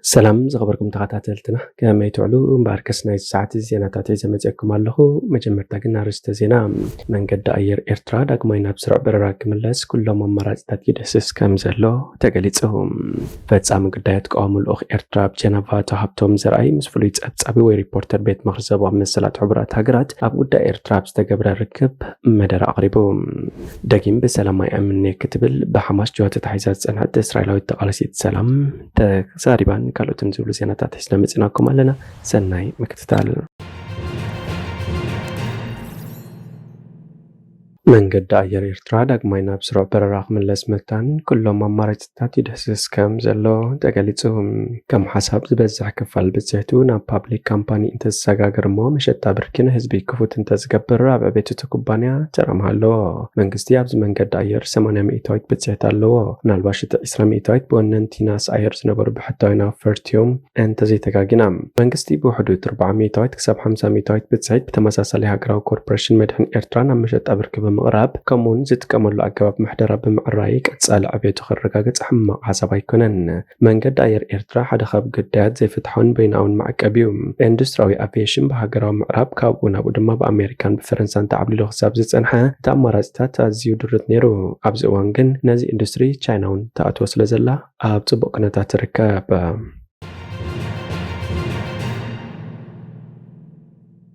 ሰላም ዝኸበርኩም ተኸታተልትና፣ ከመይ ትውዕሉ? እምበኣርከስ ናይዚ ሰዓት እዚ ዜናታት ሒዘ መጺአኩም ኣለኹ። መጀመርታ ግን ኣርእስተ ዜና። መንገዲ ኣየር ኤርትራ ዳግማይ ናብ ስሩዕ በረራ ክምለስ ኩሎም ኣማራጺታት ይድህስስ ከም ዘሎ ተገሊጹ። ፈጻሚ ጉዳያት ቀዋሚ ልኡኽ ኤርትራ ኣብ ጀነቫ ኣቶ ሃብቶም ዘርኣይ ምስ ፍሉይ ጸብጻቢ ወይ ሪፖርተር ቤት ምኽሪ ሰብኣዊ መሰላት ሕቡራት ሃገራት ኣብ ጉዳይ ኤርትራ ኣብ ዝተገብረ ርክብ መደረ ኣቕሪቡ። ደጊም ብሰላም ኣይኣምን'የ ክትብል ብሓማስ ጅሆ ተታሒዛ ዝጸንሐት እስራኤላዊት ተቓላሲት ሰላም ተዛሪባን ካልኦትን ዝብሉ ዜናታት ሒዝና መጺናኩም ኣለና። ሰናይ ምክትታል። መንገዲ ኣየር ኤርትራ ዳግማይ ናብ ስሩዕ በረራ ክምለስ ምፍታን ኩሎም ኣማራጺታት ይድህስስ ከም ዘሎ ተገሊጹ። ከም ሓሳብ ዝበዝሕ ክፋል ብጽሕቱ ናብ ፓብሊክ ካምፓኒ እንተዘሰጋገር እሞ መሸጣ ብርኪ ንህዝቢ ክፉት እንተዝገብር ኣብ ዕቤት እቲ ኩባንያ ተራ ምሃለዎ። መንግስቲ ኣብዚ መንገዲ ኣየር ሰማንያ ሚእታዊት ብጽሕቲ ኣለዎ። ምናልባሽ እቲ ዕስራ ሚእታዊት ብወነንቲ ናስ ኣየር ዝነበሩ ብሕታዊ ናብ ፈርቲዮም እንተዘይተጋጊና። መንግስቲ ብውሕዱ ኣርብዓ ሚእታዊት ክሳብ ሓምሳ ሚእታዊት ብጽሒት ብተመሳሳሊ ሃገራዊ ኮርፖሬሽን መድሕን ኤርትራ ናብ መሸጣ ብርኪ ብምቕራብ፣ ከምኡውን ዝጥቀመሉ ኣገባብ ምሕደራ ብምዕራይ ቀጻሊ ዕቤቱ ክረጋገጽ ሕማቕ ሓሳብ ኣይኮነን። መንገዲ ኣየር ኤርትራ ሓደ ካብ ግዳያት ዘይፍትሓውን በይናውን ማዕቀብ እዩ። ኢንዱስትሪያዊ ኣቪዬሽን ብሃገራዊ ምዕራብ ካብኡ ናብኡ ድማ ብኣሜሪካን ብፈረንሳን ተዓብሊሉ ክሳብ ዝጸንሐ እቲ ኣማራጺታት ኣዝዩ ድሩት ነይሩ። ኣብዚ እዋን ግን ነዚ ኢንዱስትሪ ቻይና እውን ትኣትዎ ስለ ዘላ ኣብ ጽቡቕ ኩነታት ትርከብ።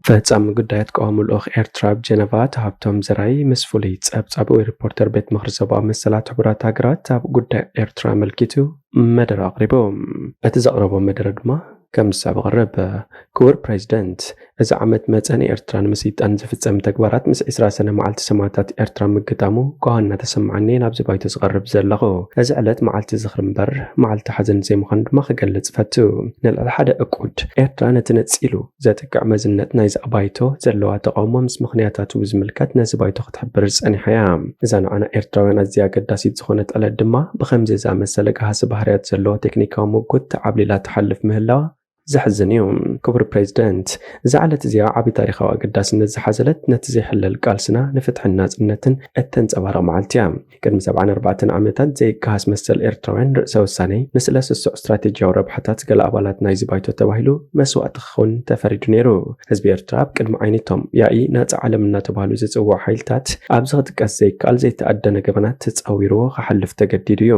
ፈጻሚ ጉዳያት ቀዋሚ ልኡኽ ኤርትራ ኣብ ጀነቫ ኣቶ ሃብቶም ዘርኣይ ምስ ፍሉይ ጸብጻቢ ወይ ሪፖርተር ቤት ምኽሪ ሰብኣዊ መሰላት ሕቡራት ሃገራት ኣብ ጉዳይ ኤርትራ ኣመልኪቱ መደረ ኣቕሪቡ። እቲ ዘቕረቦ መደረ ድማ ከም ዝስዕብ ይቐርብ። ክቡር ፕሬዚደንት፣ እዚ ዓመት መጸ ንኤርትራ ንምስይጣን ዝፍጸም ተግባራት ምስ ዕስራ ሰነ መዓልቲ ሰማእታት ኤርትራ ምግጣሙ ጓሂ እናተሰማዓኒ እየ ናብዚ ባይቶ ዝቐርብ ዘለኹ። እዚ ዕለት መዓልቲ ዝኽሪ እምበር መዓልቲ ሓዘን ዘይምዃኑ ድማ ክገልጽ እፈቱ። ንልዕሊ ሓደ እቁድ ኤርትራ ነቲ ነጺሉ ዘጥቅዕ መዝነት ናይዚ ባይቶ ዘለዋ ተቓውሞ ምስ ምኽንያታቱ ብዝምልከት ነዚ ባይቶ ክትሕብር ጸኒሓ እያ። እዛ ንዓና ኤርትራውያን ኣዝያ ኣገዳሲት ዝኾነት ዕለት ድማ ብኸምዚ ዝኣመሰለ ገሃሲ ባህርያት ዘለዎ ቴክኒካዊ ምጉት ተዓብሊላ ትሓልፍ ምህላዋ ዘሕዝን እዩ። ክቡር ፕሬዚደንት፣ እዛ ዕለት እዚኣ ዓቢ ታሪኻዊ ኣገዳስነት ዝሓዘለት፣ ነቲ ዘይሕለል ቃልስና ንፍትሕን ናጽነትን እተንጸባርቕ መዓልቲ እያ። ቅድሚ ሰብዓን ኣርባዕተን ዓመታት ዘይገሃስ መሰል ኤርትራውያን ርእሰ ውሳኔ፣ ንስለ ስሱዕ ስትራቴጂያዊ ረብሓታት ገለ ኣባላት ናይዚ ባይቶ ተባሂሉ መስዋእቲ ክኸውን ተፈሪዱ ነይሩ። ህዝቢ ኤርትራ ኣብ ቅድሚ ዓይኒ እቶም ያኢ ናጻ ዓለም እናተባህሉ ዝጽውዑ ሓይልታት ኣብዚ ክጥቀስ ዘይከኣል ዘይተኣደነ ገበናት ተጻዊርዎ ክሓልፍ ተገዲዱ እዩ።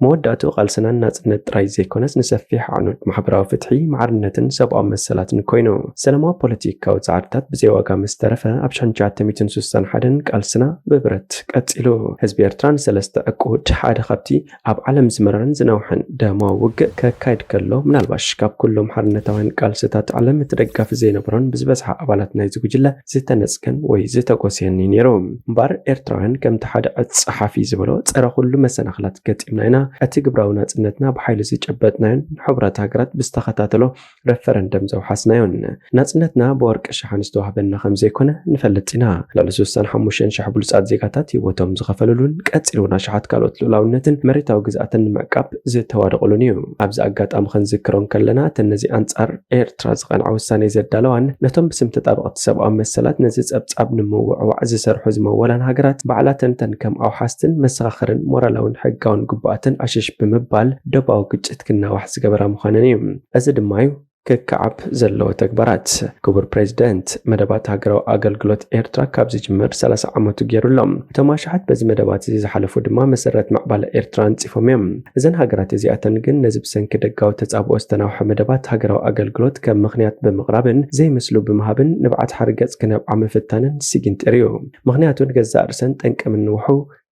መወዳእትኡ ቃልስና ንናጽነት ጥራይ ዘይኮነስ ንሰፊሕ ኣዕኑድ ማሕበራዊ ፍትሒ፣ ማዕርነትን ሰብኣዊ መሰላትን ኮይኑ። ሰላማዊ ፖለቲካዊ ጻዕርታት ብዘይ ዋጋ ምስ ተረፈ ኣብ ሽሕን ትሽዓተ ሚእትን ስሳን ሓደን ቃልስና ብብረት ቀጺሉ። ህዝቢ ኤርትራ ንሰለስተ ዕቁድ ሓደ ካብቲ ኣብ ዓለም ዝመረረን ዝነውሐን ደማዊ ውግእ ከካይድ ከሎ፣ ምናልባሽ ካብ ኩሎም ሓርነታውያን ቃልስታት ዓለም እቲ ደጋፊ ዘይነበሮን ብዝበዝሓ ኣባላት ናይዚ ጉጅለ ዝተነጽገን ወይ ዝተጎስየን እዩ ነይሩ። እምበኣር ኤርትራውያን ከምቲ ሓደ ዕጽ ጸሓፊ ዝበሎ ጸረ ኩሉ መሰናኽላት ገጢምና ኢና። እቲ ግብራዊ ናጽነትና ብሓይሊ ዝጨበጥናዮን ንሕቡራት ሃገራት ብዝተኸታተሎ ረፈረንደም ዘውሓስናዮን። ናጽነትና ብወርቂ ሸሓን ዝተዋህበና ከም ዘይኮነ ንፈልጥ ኢና። ልዕሊ ስሳን ሓሙሽተን ሽሕ ብሉጻት ዜጋታት ህይወቶም ዝኸፈሉሉን ቀጺሉ እውን ኣሽሓት ካልኦት ልኡላውነትን መሬታዊ ግዝኣትን ንምዕቃብ ዝተዋደቑሉን እዩ። ኣብዚ ኣጋጣሚ ክንዝክሮ እንከለና፣ እተን ነዚ ኣንጻር ኤርትራ ዝቐንዓ ውሳኔ ዘዳለዋን ነቶም ብስም ተጣበቕቲ ሰብኣዊ መሰላት ነዚ ጸብጻብ ንምውዕዋዕ ዝሰርሑ ዝመወላን ሃገራት ባዕላተን እተን ከም ኣውሓስትን መሰኻኽርን ሞራላውን ሕጋውን ግቡኣተን ዕሽሽ ብምባል ዶባዊ ግጭት ክናዋሕ ዝገበራ ምዃነን እዩ። እዚ ድማ እዩ ክከዓብ ዘለዎ ተግባራት። ክቡር ፕሬዚደንት፣ መደባት ሃገራዊ ኣገልግሎት ኤርትራ ካብ ዝጅምር ሰላሳ ዓመቱ ገይሩ ኣሎ። እቶም ኣሽሓት በዚ መደባት እዚ ዝሓለፉ ድማ መሰረት ምዕባለ ኤርትራ ኣንጺፎም እዮም። እዘን ሃገራት እዚኣተን ግን ነዚ ብሰንኪ ደጋዊ ተጻብኦ ዝተናውሐ መደባት ሃገራዊ ኣገልግሎት ከም ምኽንያት ብምቕራብን ዘይምስሉ ብምሃብን ንብዓት ሓርገጽ ክነብዓ ምፍታነን ስጊንጢር እዩ። ምኽንያቱ ንገዛእ ርእሰን ጠንቂ ምንውሑ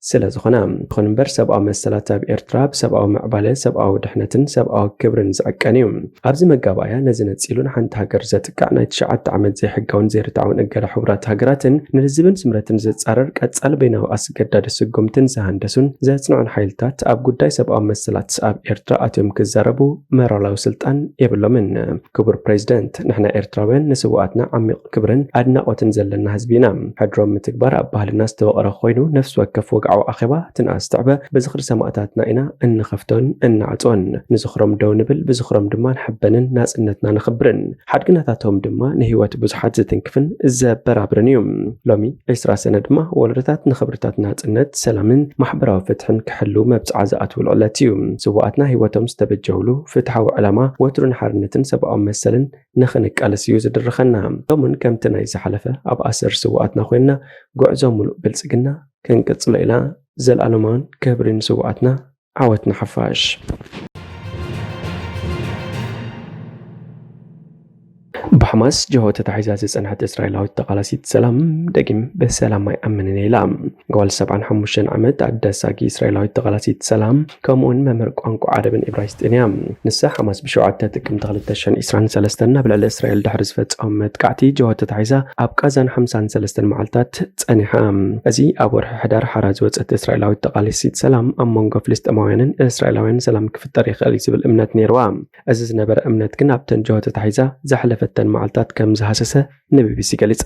ስለ ዝኾና። ይኹን እምበር ሰብኣዊ መሰላት ኣብ ኤርትራ ብሰብኣዊ ምዕባለ፣ ሰብኣዊ ድሕነትን ሰብኣዊ ክብርን ዝዕቀን እዩ። ኣብዚ መጋባእያ ነዚ ነጺሉ ንሓንቲ ሃገር ዘጥቅዕ ናይ ትሽዓተ ዓመት ዘይሕጋውን ዘይርትዓውን እገዳ ሕቡራት ሃገራትን ንልዝብን ስምረትን ዝጻረር ቀጻሊ በይናዊ ኣስገዳዲ ስጉምትን ዝሃንደሱን ዘጽንዑን ሓይልታት ኣብ ጉዳይ ሰብኣዊ መሰላት ኣብ ኤርትራ ኣትዮም ክዛረቡ መራላዊ ስልጣን የብሎምን። ክቡር ፕሬዚደንት፣ ንሕና ኤርትራውያን ንስውኣትና ዓሚቕ ክብርን ኣድናቖትን ዘለና ህዝቢ ኢና። ሕድሮም ምትግባር ኣብ ባህልና ዝተወቐረ ኮይኑ፣ ነፍሲ ወከፍ ዋጋ ዓው ኣኼባ ትንኣስ ትዕበ፣ ብዝኽሪ ሰማእታትና ኢና እንኸፍቶን እንዓጽዎን። ንዝኽሮም ደው ንብል፣ ብዝኽሮም ድማ ንሕበንን ናጽነትና ነኽብርን። ሓድግናታቶም ድማ ንህይወት ብዙሓት ዝትንክፍን ዘበራብርን እዩ። ሎሚ ዕስራ ሰነ ድማ ወለዶታት ንኽብርታት ናጽነት፣ ሰላምን ማሕበራዊ ፍትሕን ክሕልው መብጽዓ ዝኣትውሉ ዕለት እዩ። ስውኣትና ህይወቶም ዝተበጀውሉ ፍትሓዊ ዕላማ ወትሩ ንሓርነትን ሰብኣዊ መሰልን ንኽንቃለስ እዩ ዝድርኸና። ከምኡን ከምቲ ናይ ዝሓለፈ ኣብ ኣሰር ስውኣትና ኮይንና ጉዕዞ ሙሉእ ብልጽግና ክንቅጽሎ ኢና። ዘልኣለማውን ክብሪ ንስውኣትና፣ ዓወት ንሓፋሽ። ብሓማስ ጅሆ ተታሒዛ ዝጸንሐት እስራኤላዊት ተቓላሲት ሰላም ደጊም ብሰላም ኣይኣምንን ኢላ። ጓል ሰብዓን ሓሙሽተን ዓመት ኣደ ሳጊ እስራኤላዊት ተቓላሲት ሰላም፣ ከምኡውን መምህር ቋንቋ ዓረብን ኢብራይስጥን እያ። ንሳ ሓማስ ብሸውዓተ ጥቅምቲ ክልተ ሽሕን ዕስራን ሰለስተን ናብ ልዕሊ እስራኤል ድሕሪ ዝፈጸሞ መጥቃዕቲ ጅሆ ተታሒዛ ኣብ ቃዛን ሓምሳን ሰለስተን መዓልታት ጸኒሓ። እዚ ኣብ ወርሒ ሕዳር ሓራ ዝወጸት እስራኤላዊት ተቓላሲት ሰላም ኣብ መንጎ ፍልስጤማውያንን እስራኤላውያን ሰላም ክፍጠር ይኽእል እዩ ዝብል እምነት ነይርዋ። እዚ ዝነበረ እምነት ግን ኣብተን ጅሆ ተታሒዛ ዘሕለፈተን መዓልታት ከም ዝሃሰሰ ንቢቢሲ ገሊጻ።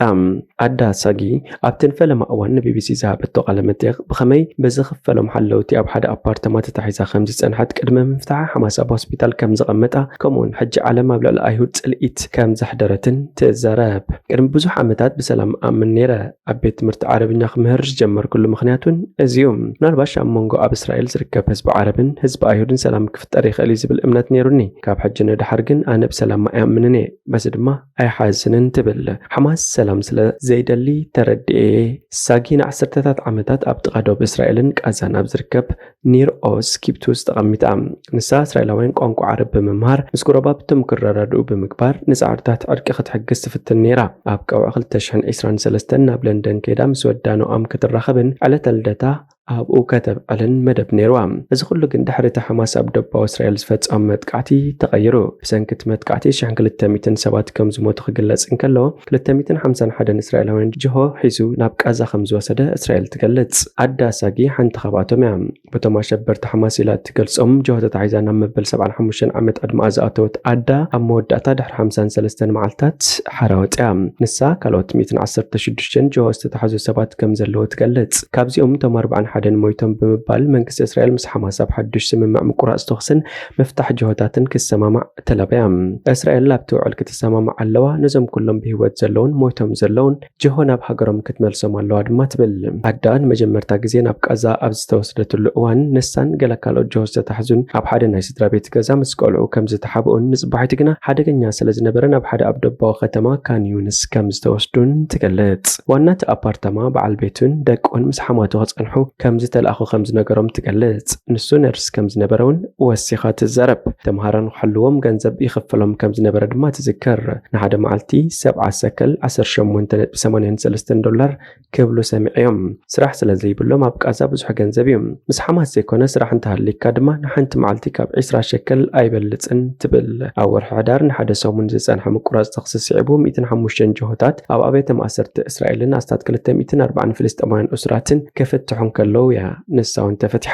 ኣዳ ሳጊ ኣብቲ ንፈለማ እዋን ንቢቢሲ ዝሃበቶ ቃለ መጠይቕ ብኸመይ ብዝኽፈሎም ሓለውቲ ኣብ ሓደ ኣፓርተማ ተታሒዛ ከም ዝጸንሐት ቅድሚ ምፍታሓ ሓማስ ኣብ ሆስፒታል ከም ዘቐመጣ ከምኡውን ሕጂ ዓለም ኣብ ልዕሊ ኣይሁድ ጽልኢት ከም ዘሕደረትን ትዛረብ። ቅድሚ ብዙሕ ዓመታት ብሰላም ኣምን ነይረ። ኣብ ቤት ትምህርቲ ዓረብኛ ክምህር ዝጀመርኩሉ ምኽንያት እውን እዚ እዩ። ምናልባሽ ኣብ መንጎ ኣብ እስራኤል ዝርከብ ህዝቢ ዓረብን ህዝቢ ኣይሁድን ሰላም ክፍጠር ይኽእል እዩ ዝብል እምነት ነይሩኒ። ካብ ሕጂ ንድሓር ግን ኣነ ብሰላም ኣይኣምንን እየ። በዚ ድማ ኣይሓዝንን ትብል። ሓማስ ሰላም ስለ ዘይደሊ ተረድኤ። ሳጊ ንዓሰርተታት ዓመታት ኣብ ጥቓ ዶብ እስራኤልን ቃዛን ኣብ ዝርከብ ኒር ኦዝ ኪብቱዝ ተቐሚጣ። ንሳ እስራኤላውያን ቋንቋ ዓረብ ብምምሃር፣ ምስ ጎረባብቶም ክረዳድኡ ብምግባር ንጻዕርታት ዕርቂ ክትሕግዝ ትፍትን ነይራ። ኣብ ቀውዒ ክልተ ሽሕን ዕስራን ሰለስተን ናብ ለንደን ከይዳ ምስ ወዳ ኖኣም ክትራኸብን ዕለተ ልደታ ኣብኡ ከተብዕልን መደብ ነይርዋ። እዚ ኩሉ ግን ድሕሪ እቲ ሓማስ ኣብ ደቡባዊ እስራኤል ዝፈጸሞ መጥቃዕቲ ተቐይሩ። ብሰንኪ እቲ መጥቃዕቲ ሽሕን ክልተ ሚእትን ሰባት ከም ዝሞቱ ክግለጽ እንከሎ፣ ክልተ ሚእትን ሓምሳን ሓደን እስራኤላውያን ጅሆ ሒዙ ናብ ቃዛ ከም ዝወሰደ እስራኤል ትገልጽ። ኣዳ ሳጊ ሓንቲ ካብኣቶም እያ። በቶም ኣሸበርቲ ሓማስ ኢላ እትገልጾም ጅሆ ተታሒዛ ናብ መበል ሰብዓን ሓሙሽተን ዓመት ዕድመኣ ዝኣተወት ኣዳ፣ ኣብ መወዳእታ ድሕሪ ሓምሳን ሰለስተን መዓልታት ሓራ ወጽያ። ንሳ ካልኦት ሚእትን ዓሰርተ ሽዱሽተን ጅሆ ዝተታሕዙ ሰባት ከም ዘለዉ ትገልጽ። ካብዚኦም እቶም ኣርባዓን ሓደን ሞይቶም ብምባል መንግስቲ እስራኤል ምስ ሓማስ ኣብ ሓድሽ ስምምዕ ምቁራጽ ተኹስን ምፍታሕ ጅሆታትን ክሰማማዕ ተላብያ። እስራኤል ኣብቲ ውዕል ክትሰማማዕ ኣለዋ፣ ነዞም ኩሎም ብህይወት ዘለውን ሞይቶም ዘለውን ጅሆ ናብ ሃገሮም ክትመልሶም ኣለዋ ድማ ትብል። ኣዳ ንመጀመርታ ግዜ ናብ ቃዛ ኣብ ዝተወስደትሉ እዋን፣ ንሳን ገለ ካልኦት ጅሆ ዝተታሕዙን ኣብ ሓደ ናይ ስድራ ቤት ገዛ ምስ ቆልዑ ከም ዝተሓብኡን ንጽባሒቱ ግና ሓደገኛ ስለ ዝነበረ ናብ ሓደ ኣብ ደቡባዊ ከተማ ካን ዩንስ ከም ዝተወስዱን ትገልጽ። ዋና እቲ ኣፓርታማ በዓል ቤቱን ደቁን ምስ ሓማቱ ክጸንሑ ከም ዝተላእኹ ከም ዝነገሮም ትገልጽ። ንሱ ነርስ ከም ዝነበረ እውን ወሲኻ ትዛረብ። ተምሃሮ ንክሕልዎም ገንዘብ ይኽፈሎም ከም ዝነበረ ድማ ትዝክር። ንሓደ መዓልቲ ሰብዓ ሰከል፣ ዓሰርተ ሸሞንተ ነጥቢ ሰማንያን ሰለስተን ዶላር፣ ክብሉ ሰሚዐዮም። ስራሕ ስለ ዘይብሎም ኣብ ቃዛ ብዙሕ ገንዘብ እዩ። ምስ ሓማስ ዘይኮነ ስራሕ እንተሃልይካ ድማ ንሓንቲ መዓልቲ ካብ ዕስራ ሸከል ኣይበልጽን ትብል። ኣብ ወርሒ ሕዳር ንሓደ ሰሙን ዝጸንሐ ምቁራጽ ተኽሲ ስዒቡ ሚእትን ሓሙሽተን ጅሆታት ኣብ ኣብያተ ማእሰርቲ እስራኤልን ኣስታት ክልተ ሚእትን ኣርባዓን ፍልስጤማውያን እሱራትን ክፍትሑ እንከለዉ እያ ንሳ እውን ተፈቲሓ።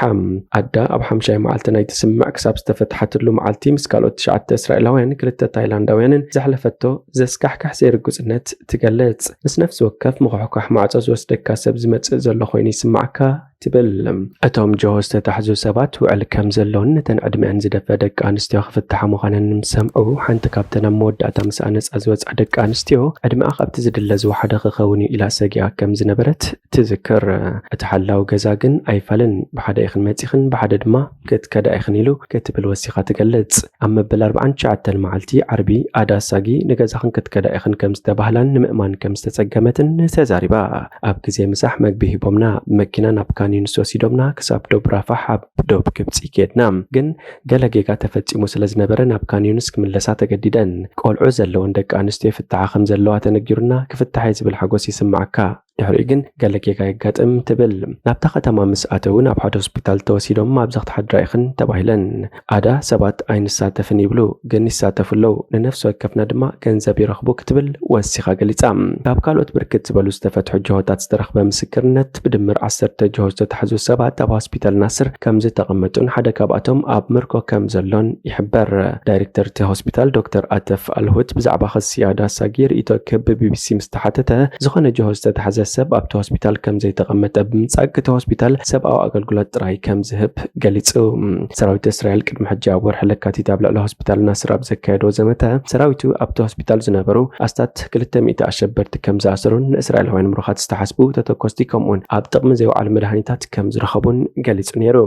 ኣዳ ኣብ ሓምሻይ መዓልቲ ናይቲ ስምምዕ ክሳብ ዝተፈትሓትሉ መዓልቲ ምስ ካልኦት ትሽዓተ እስራኤላውያን ክልተ ታይላንዳውያንን ዘሕለፈቶ ዘስካሕክሕ ዘይርጉጽነት ትገልጽ። ምስ ነፍሲ ወከፍ ምኹሕኳሕ ማዕጾ ዝወስደካ ሰብ ዝመጽእ ዘሎ ኮይኑ ይስምዓካ ትብል። እቶም ጅሆ ዝተታሕዙ ሰባት ውዕል ከም ዘሎን ነተን ዕድመአን ዝደፈ ደቂ ኣንስትዮ ክፍትሓ ምዃነን ምስ ሰምዑ፣ ሓንቲ ካብተን ኣብ መወዳእታ ምስ ኣነጻ ዝወጻ ደቂ ኣንስትዮ ዕድመኣ ካብቲ ዝድለ ዝወሓደ ክኸውን እዩ ኢላ ሰጊኣ ከም ዝነበረት ትዝክር። እቲ ሓላው ገዛ ግን ኣይፋልን፣ "ብሓደ ኢኽን መጺኽን፣ ብሓደ ድማ ክትከዳ ኢኽን" ኢሉ ክትብል ወሲኻ ትገልጽ። ኣብ መበል ኣርባዓን ትሽዓተን መዓልቲ ዓርቢ ኣዳ ሳጊ ንገዛኽን ክትከዳ ኢኽን ከም ዝተባህላን ንምእማን ከም ዝተጸገመትን ተዛሪባ። ኣብ ግዜ ምሳሕ መግቢ ሂቦምና፣ መኪና ናብ ካን ዩኒስ ወሲዶምና፣ ክሳብ ዶብ ራፋሕ ኣብ ዶብ ግብጺ ከድና። ግን ገለ ጌጋ ተፈጺሙ ስለ ዝነበረ ናብ ካን ዩኒስ ክምለሳ ተገዲደን። ቆልዑ ዘለወን ደቂ ኣንስትዮ ይፍትሓ ከም ዘለዋ ተነጊሩና፣ ክፍትሓ እዩ ዝብል ሓጎስ ይስምዓካ። ድሕሪኡ ግን ገለ ጌጋ የጋጥም ትብል። ናብታ ከተማ ምስ ኣተውን ኣብ ሓደ ሆስፒታል ተወሲዶም፣ "ኣብዚ ክትሓድራ ኢኽን" ተባሂለን። ኣዳ ሰባት ኣይንሳተፍን ይብሉ፣ ግን ይሳተፉ ኣለዉ። ንነፍሲ ወከፍና ድማ ገንዘብ ይረኽቡ ክትብል ወሲኻ ገሊጻ። ካብ ካልኦት ብርክት ዝበሉ ዝተፈትሑ ጅሆታት ዝተረኽበ ምስክርነት፣ ብድምር ዓሰርተ ጅሆ ዝተታሕዙ ሰባት ኣብ ሆስፒታል ናስር ከም ዝተቐመጡን ሓደ ካብኣቶም ኣብ ምርኮ ከም ዘሎን ይሕበር። ዳይሬክተር እቲ ሆስፒታል ዶክተር ኣተፍ ኣልሁት ብዛዕባ ክሲ ኣዳ ሳጊ ርእይቶ ክህብ ብቢቢሲ ምስ ተሓተተ፣ ዝኾነ ጅሆ ዝተታሕዘ ሰብ ኣብቲ ሆስፒታል ከም ዘይተቐመጠ ብምጻግ፣ እቲ ሆስፒታል ሰብኣዊ ኣገልግሎት ጥራይ ከም ዝህብ ገሊጹ። ሰራዊት እስራኤል ቅድሚ ሕጂ ኣብ ወርሒ ለካቲት ኣብ ልዕሊ ሆስፒታል ናስር ኣብ ዘካየዶ ዘመተ፣ ሰራዊቱ ኣብቲ ሆስፒታል ዝነበሩ ኣስታት ክልተ ሚእቲ ኣሸበርቲ ከም ዝኣሰሩን ንእስራኤላውያን ምሩኻት ዝተሓስቡ ተተኮስቲ ከምኡውን ኣብ ጥቕሚ ዘይውዓሉ መድሃኒታት ከም ዝረኸቡን ገሊጹ ነይሩ።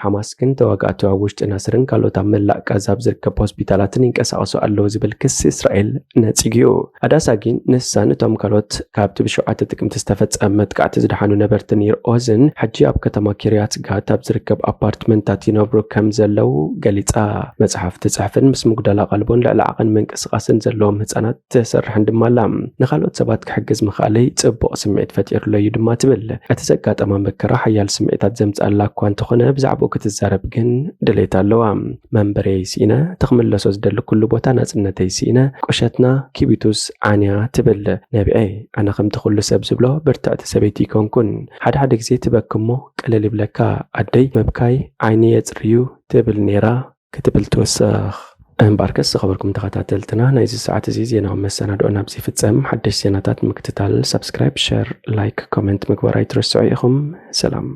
ሓማስ ግን ተዋጋእቱ ኣብ ውሽጢ ናስርን ካልኦት ኣብ መላእ ጋዛ ኣብ ዝርከብ ሆስፒታላትን ይንቀሳቐሱ ኣለዉ ዝብል ክሲ እስራኤል ነጺጉ እዩ። ኣዳሳ ግን ንሳን እቶም ካልኦት ካብቲ ብሸውዓተ ጥቅምቲ ዝተፈጸመ መጥቃዕቲ ዝደሓኑ ነበርቲ ኒር ኦዝን ሕጂ ኣብ ከተማ ኪርያት ጋት ኣብ ዝርከብ ኣፓርትመንታት ይነብሩ ከም ዘለዉ ገሊጻ። መጽሓፍ ትጽሕፍን ምስ ምጉዳል ኣቓልቦን ልዕሊ ዓቐን ምንቅስቓስን ዘለዎም ህጻናት ትሰርሕን ድማ ኣላ። ንኻልኦት ሰባት ክሕግዝ ምኽኣለይ ጽቡቕ ስምዒት ፈጢሩለይ እዩ ድማ ትብል። እቲ ዘጋጠማ መከራ ሓያል ስምዒታት ዘምጽኣላ እኳ እንተኾነ ብዛዕባኡ ክትዛረብ ግን ድሌት ኣለዋ። መንበረይ ስኢነ፣ እቲ ክምለሶ ዝደሊ ኩሉ ቦታ ናጽነተይ ስኢነ፣ ቁሸትና ኪቢቱስ ዓንያ ትብል። ነቢዐይ፣ ኣነ ከምቲ ኩሉ ሰብ ዝብሎ ብርትዕቲ ሰበይቲ ይኮንኩን። ሓደ ሓደ ግዜ ትበኪ እሞ ቅልል ይብለካ። ኣደይ ምብካይ ዓይኒ የጽርዩ ትብል ነይራ ክትብል ትውስኽ። እምበኣርከስ ዝኸበርኩም ተኸታተልትና ናይዚ ሰዓት እዚ ዜናዊ መሰናድኦ ናብዚ ይፍጸም። ሓደሽ ዜናታት ምክትታል ሳብስክራይብ፣ ሸር፣ ላይክ፣ ኮመንት ምግባር ኣይትረስዑ ኢኹም። ሰላም።